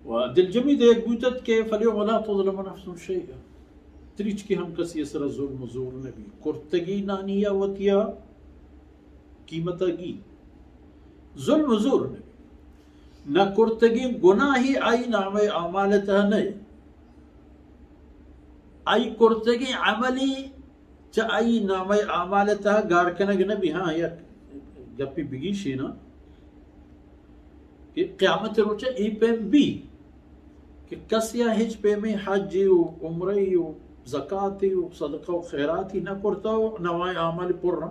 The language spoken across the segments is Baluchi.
و دلجمی دیگ بوتت کہ فالیوم لا تظلم نفس شیئا، تریچکی ہم کسی سرا ظلم و زور نبی، کرتگینانی یا وتیا قیمتا گی، ظلم و زور نبی، نہ کرتگین گناہی آئی نامہ اعمال تہا نئے، آئی کرتگین عملی چہ آئی نامہ اعمال تہا گار کنگ نہ بی۔ ہاں، یک گپی بگیشیناں کہ قیامت روچ اے پیم بی کہ کسیا ہچ پیمیں حج و عمرہ و زکاتی و صدقہ و خیراتی نہ کرتا و نوائیں اعمال پر نہ۔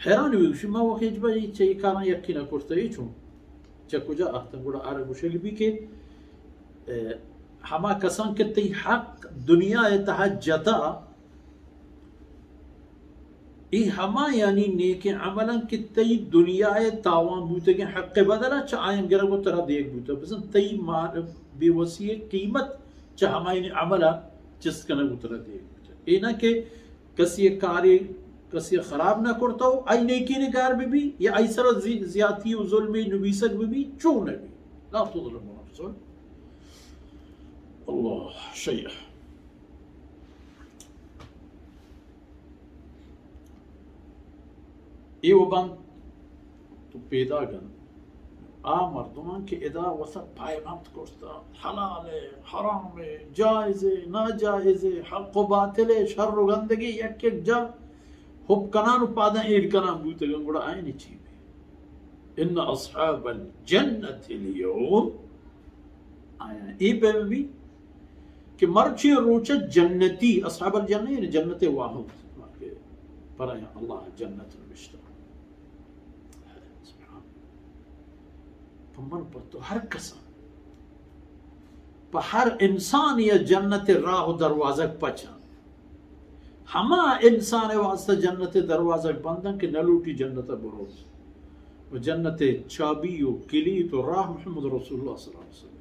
حیران بی گوشی، ما وقت ہچ بجی چہ اے کاراں یکی نہ کرتا، اے چون؟ چہ کجا آتن؟ گڑا آرا گوشگ بی کہ، اے، ہما کسان کہ تئی حق دنیا تہا جتا، اے ہما یعنی نیکیں عملاں کہ تئی دنیا ء تاوان بوتگیں حق ء بدلا چہ آیاں گرگ و ترا دیگ بوتگ، بزاں تئی مال بے وسی ء قیمت چہ ہمایانی عملا چست کنگ و ترا دیگ بوتگ۔ اے نہ کہ کسی ء کارے کسی ء خراب نہ کرتہ و آئی نیکی نگار بہ بی یا آئی سرا زی-، زیاتی و ظلمے نبیسگ بہ بی، چو نہ بی۔ لا تظلم نفس اللہ شیئا۔ اے و بند تو پیداگ انت آ مردمان کہ ادا وتا پایبند کرتا، حلال ء، حرام ء، جائز ء، ناجائز ء، حق و باطل ء، شر و گندگی یک یک جا ہپ کنان و پاداں ایر کنان بوتگن، گڑا آیانی چی بی؟ ان اصحاب الجنة الیوم، آیاں اے پیم بی کہ مرچی روچ جنتی، اصحاب الجنہ یعنی جنت واہند، کہ پر آیاں اللہ جنت نوشتہ۔ سبحان اللہ۔ پہ من پہ تو ہر کسا، پہ ہر انسان یا جنت راہ و دروازگ پچ انت۔ ہما انسان واسطہ جنت دروازگ بندن کہ نہ لوٹی جنت بروت۔ و جنت چابی و کلیت و راہ محمد رسول اللہ صلی اللہ علیہ وسلم۔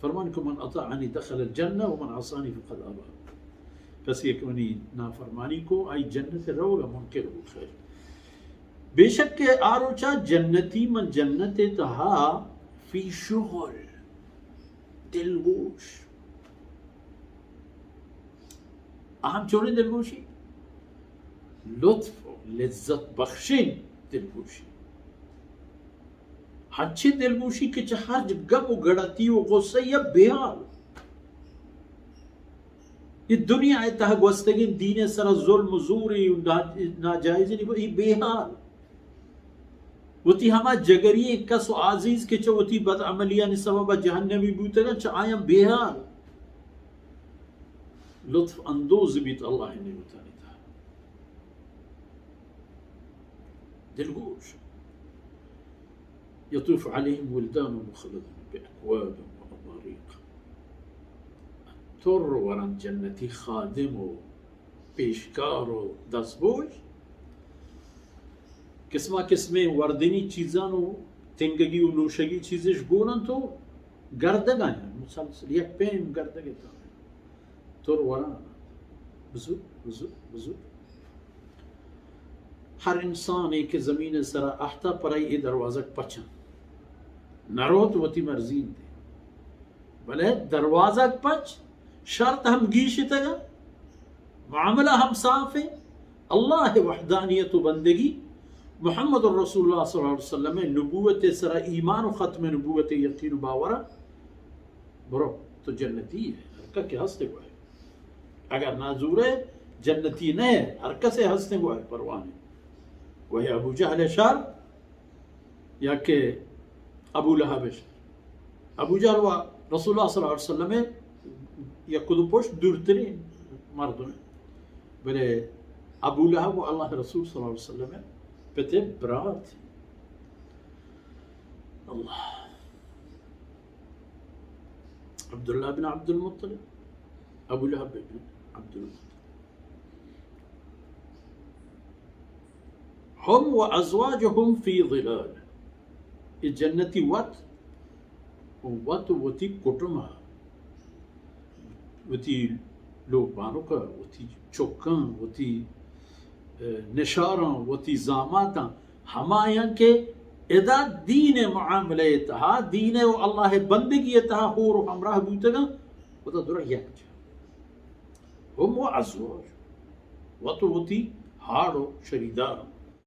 فرمان کہ من اطاعنی دخل الجنہ و من عصانی فقد ابا۔ کسی کہ منی نافرمانی کو، آئی جنت روگ منکر بو۔ خیر، بے شک کہ آ روچا جنتی من جنت تہا فی شغل، دلگوش۔ اہم چونیں دلگوشی؟ لطف و لذت بخشیں دلگوشی۔ ہنچیں دلگوشی کہ چہ ہرچ گم و گڑتی و غصہ یا بے حال۔ اے دنیا ء تہ گوستگیں دین ء سرا ظلم و زورے و نا-، ناجائزی، ای بے حال۔ وتی ہما جگری کس و عزیز کہ چہ وتی بدعملیانی سبب ء جہنمی بوتگن، چہ آیاں بے حال۔ لطف اندوز بیت اللہ ء نعمتانی تہ۔ دلگوش۔ یطوف علیہم ولدان مخلدون باکواب و اباریق۔ تر ورن جنتی خادم و پیشکار و دزبوش، قسمہ قسمیں وردنی چیزان و تنگگی و نوشگی چیزش گون انت و گردگ آیان مسلسل یک پیم گردگ اتاں۔ تر وران۔ بزو، بزو، بزو۔ ہر انسانے کہ زمین سرا اہتا پرائی اے دروازگ پچن۔ نروت وتی مرضی انت۔ بلے دروازگ پچ، شرط ہم گیشتگ، معاملہ ہم صاف ہے۔ اللہ وحدانیت و بندگی، محمد رسول اللہ صلی اللہ علیہ وسلم نبوت سرا ایمان و ختم نبوت یقین و باورہ۔ برو، تو جنتی ہے، ہر کس کہ ہستے گوائے۔ اگر نازورے، جنتی نہ ہے، ہر کس ہستے گوائے، پرواہ نہیں۔ وہی ابو جہل شر، یا کہ ابو لہب شر۔ ابو جہل و رسول اللہ صلی اللہ علیہ وسلم یک دو پشت دورترین مردم، بلے ابو لہب و اللہ رسول صلی اللہ علیہ وسلم پتے برات۔ اللہ۔ عبداللہ بن عبدالمطلب، ابو لہب بن عبدالمطلب۔ ہم و ازواجہم فی ظلال۔ اے جنتی وت، وت و وتی کٹم ء، وتی لوگ بانک ء، وتی چکاں، وتی، ء، نشاراں، وتی زاماتاں، ہمایاں کہ ادا دین ءِ معاملہ ءِ تہا، دین ءِ و اللہ ءِ بندگی ءِ تہا ہور و ہمراہ بوتگاں، وتا درا یک جاہ۔ ہم و ازواج، وت و وتی ہاڑ و شریدار۔